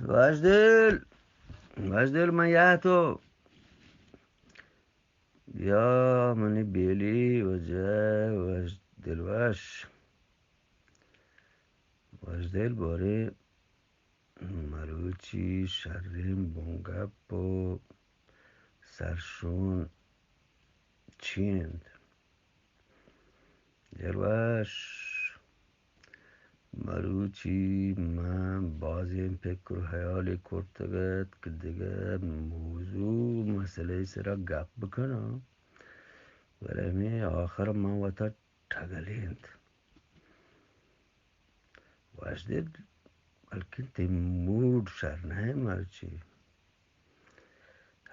واجدل، واجدل، من یا تو، یا منی بیلی وجہ، واجدل وش، واجدل بارے مروچی شریں بنگپ و سرشون چی انت؟ دلوش، مروچی من بازیں پکر و حیالے کرتگ ات کہ دگہ موضوع مسئلہ سرا گپ بکناں، بلے ہمے آخر من وتا ٹگلینت۔ واجدل، بلکن تئی موڈ شر نہ انت مرچی۔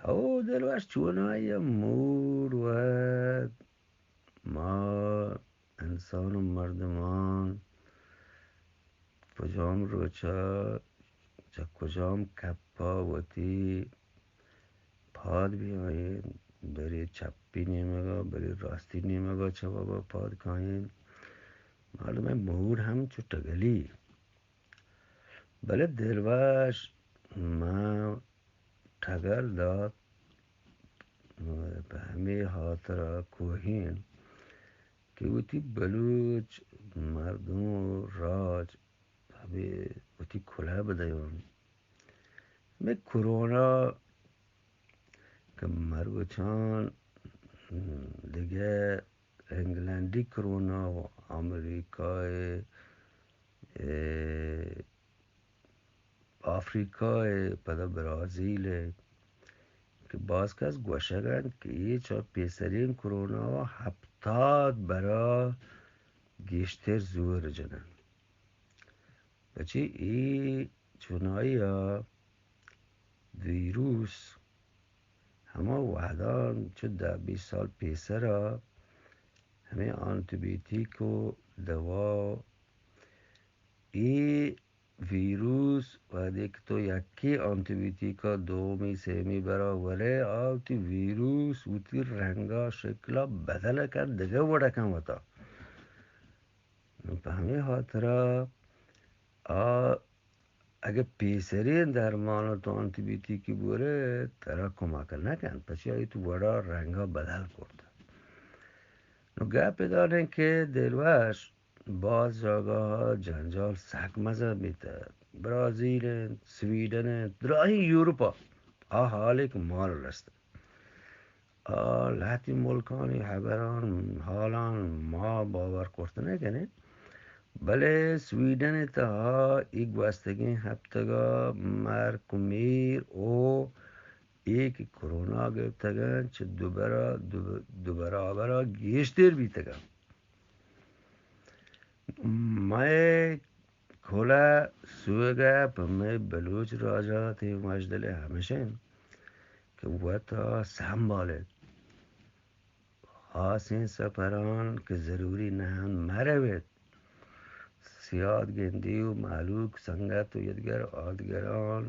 ہو دلوش، چونائی ء موڈ و ما انسان و مردمان کجام روچا چہ کجام کپا وتی پاد بیائیں، برے چپی نیمگا، برے راستی نیمگا چہ وابا پاد کائیں۔ مردمئے موڈ ہم چو ٹگلی۔ بلے دلوش، من ٹگل دات پہ ہمے ہاترا کوہین کہ وتی بلوچ مردم و راج ہمے وتی کلہ بدیان۔ ہمے کرونا کہ مروچان دگہ انگلینڈی کرونا و امریکہ ء، اے، آفریقہ ء، پدا برازیل ء کہ باز کس گوشگ انت کہ اے چہ پیسرین کرونا و ہپتاد برا گیشتر زور جنن۔ پچی اے چونائی ء ویروس ہما وہدان چو دہ بیست سال پیسرا ہمے آنتیبیوتیک و دوا، اے ویروس وہدے کہ تو یکے آنتیبیوتیکا دومی سیمی برا ورے، آ وتی ویروس وتی رنگا شکلا بدل کن، دگہ وڑ کن وتا۔ نوں پہ ہمے ہاترا آ اگہ پیسریں درمان تو آنتیبیوتیکی بورے، ترا کمک نہ کن، پچی آئی تو وڑا رنگا بدل کرت۔ نوں گپ داریں کہ دلوش باز جاگہ جنجال سک مزن بیتہ، برازیل انت، سویڈن انت، دراہیں یورپا آ حالے کہ مال رست۔ آ لہتیں ملکانی ہبران، حالان ما باور کرت نہ کنیں، بلے سویڈن ء تہا اے گوستگیں ہپتگا مرک و میر او اے کہ کرونا گپتگ انت، چہ دو برا-، دو، دو برابرا گیشتر بیتگ انت۔ مئے کلہ سوگہ پہ مئے بلوچ راجا تئی مجدل ہمیش انت کہ وتا سنبھالت۔ خاصیں سفران کہ ضروری نہ انت، مہ روت۔ سیاد گندی و مہلوک سنگت و یدگر آدگران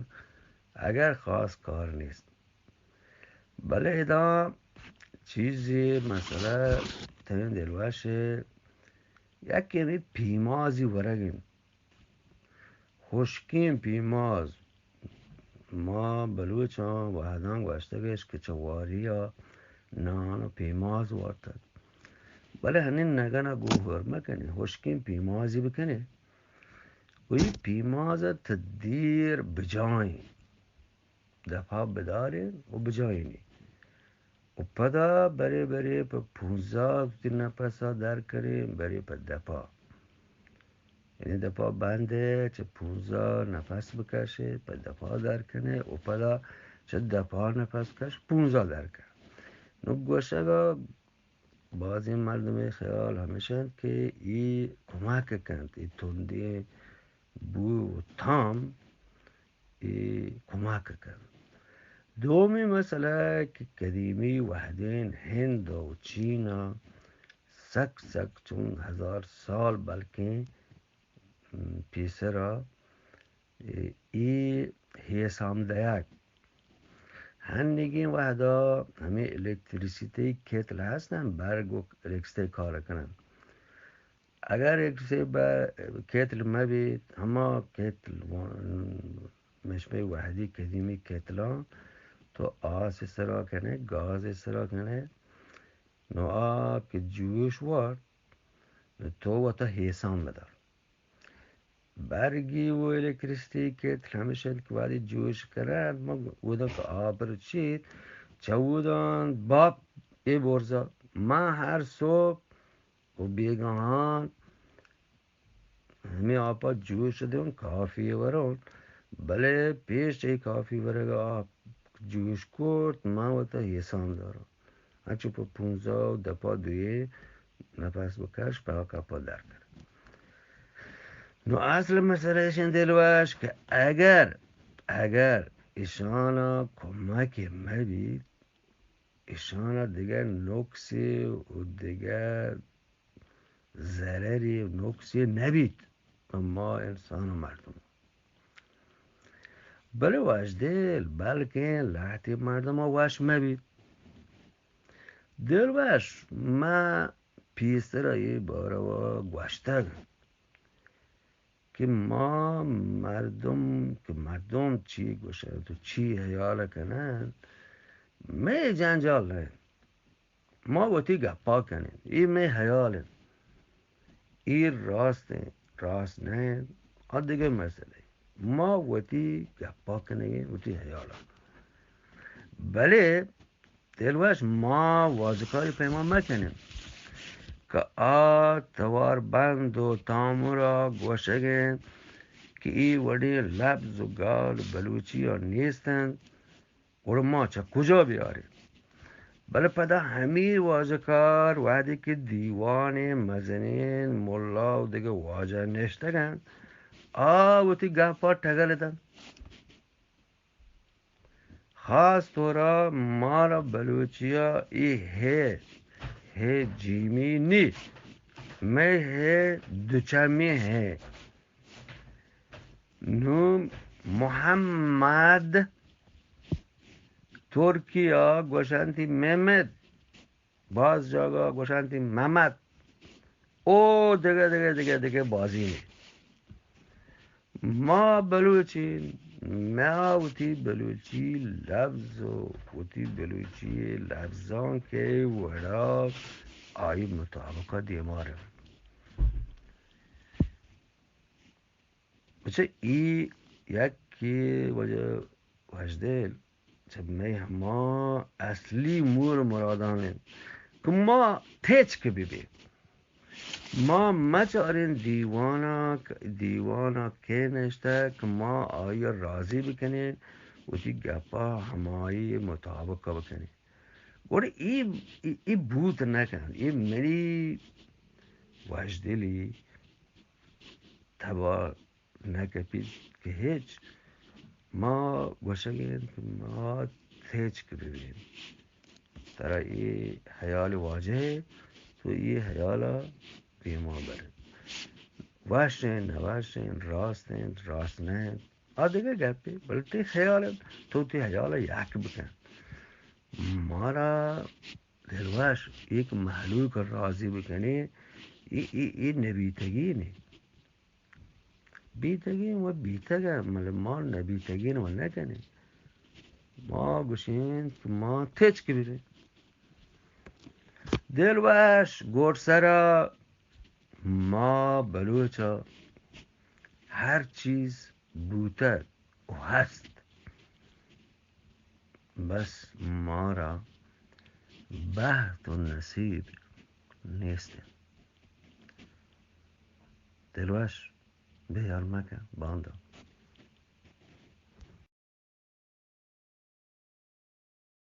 اگر خاص کار نیست۔ بلے ادا چیزے مسئلہ تریں دلوش ء، یکے ہمے پیمازی ورگ انت۔ ہشکیں پیماز، ما بلوچاں وہداں گوشتگ اش کہ چہ واری ء نان و پیماز وارتگ۔ بلے ہنی نگن ء گوں ہور مہ کنے، ہشکیں پیمازی بکنے۔ و اے پیماز ء تدیر بجائیں۔ دپا بداریں و بجائینی۔ و پدا برے برے پہ پونزدہ وتی نپسا در کنیں، برے پہ دپا۔ یعنی دپا بندے، چہ پونزدہ نپس بکشے، پہ دپا در کنے، و پدا چہ دپا نپس کش، پونزدہ در کن۔ نو گوشگا بازیں مردمے خیال ہمیش انت کہ اے کمک کنت، اے تندیں بو و تام اے کمک کنت۔ دومی مسئلہ کہ قدیمی وہدین ہند و چین ء سک سک چون ہزار سال بلکیں پیسرا اے ہیسام دئیگ۔ ہنیگیں وہدا ہمے الیکتریسیتی کیتل ہست انت، برگ و الیکتریسیتی کار کنن۔ اگر الیکتریسیتی بہ کیتل مہ بیت، ہما کیتل مشمے وہدی قدیمی کتلاں تو آس سرا کنے، گاز سرا کنے، نو آپ کہ جوش وارت، نو تو وتا ہیسان بدار۔ برگی و الیکتریسیٹی کتل ہمیش انت کہ وہدی جوش کننت، ما گوداں کہ آپ روچیت، چودان باپ اے برزا، ما ہر صبح و بیگاہان ہمے آپا جوش دئون، کافی ورون، بلے پیش اے کافی ورگا آپ جوش کرت، من وتا ہیسان دارون۔ انچو پہ پونزدہ و دپا دوئیں نفس بکش، پہ کپا در کن۔ نو اصل مسئلہ ایش انت دلوش کہ اگر، اگر ایشانا کمک مبیت، ایشانا دگہ نقصے و دگہ ضررے و نقصے نبیت پہ ما انسان و مردم۔ بلے وشدل، بلکیں لہتے مردم وش مبیت۔ دلوش، من پیسرا اے باروا گوشتگ کہ ما مردم، کہ مردم چی گوشنت و چی ہیال کننت، مئے جنجال نہ انت۔ ما وتی گپا کنیں، اے مئے ہیال انت، اے راست انت، راست نہ انت، آ دگہ مسئلہ۔ ما وتی گپا کنگیں، وتی ہیالا۔ بلے دلوش، ما واجکاری پیما مکنیں کہ آ توار بند و تامرا گوشگیں کہ اے وڑیں لبز و گال بلوچی ء نیست انت، گڑا ما چہ کجا بیاریں؟ بلے پدا ہمے واجکار وہدے کہ دیوانیں مزنیں ملا و دگہ واجہ نشتگ انت، آ وتی گپا ٹگل دنت۔ خاص طورا مارا بلوچیا اے ہے، ہے جیمی نی، مئے ہے دوچمی ہے۔ نوں محمد، ترکیا گوشنتی ممد، باز جاگہ گوشنتی ممد۔ او دگہ، دگہ، دگہ، دگہ بازی نے۔ ما بلوچیں، ما وتی بلوچی لبز و وتی بلوچی لبزانک ء وڑا آئی مطابق ء دیما رویں۔ بچہ ای یکے وجہ وشدل چہ مئے ہما اصلی مول مرادان انت کہ ما تچک بہ بیں۔ ما مچاریں دیوانا، دیوانا کئے نشتہ کہ ما آئی ء راضی بکنیں، وتی گپا ہمائی مطابق بکنیں۔ گڑا ای، ای، ای بوت نہ کنت۔ ای منی وشدلی تبا نہ کپیت کہ ہچ۔ ما گوشگ ء انت کہ ما تچک بہ بیں۔ ترا اے ہیال واجہ ء، تو اے ہیال ء پیما بر۔ وش انت، نہ وش انت، راست انت، راست نہ انت، آ دگہ گپے، بلے تئی ہیال انت، تو تئی ہیال ء یک بکن۔ مارا دلوش، یک مہلوک ء راضی بکنیں، اے، اے، اے نبیتگی نے۔ بیتگیں و بیتگ ء، بلے ما نبیتگیں و نہ کنیں۔ ما گوشیں کہ ما تچک بہ بیں۔ دلوش، گوٹسرا، ما بلوچ ء ہر چیز بوتگ و ہست، بس مارا بحت و نصیب نیست انت۔ دلوش، بے ہیال مکن، باندا۔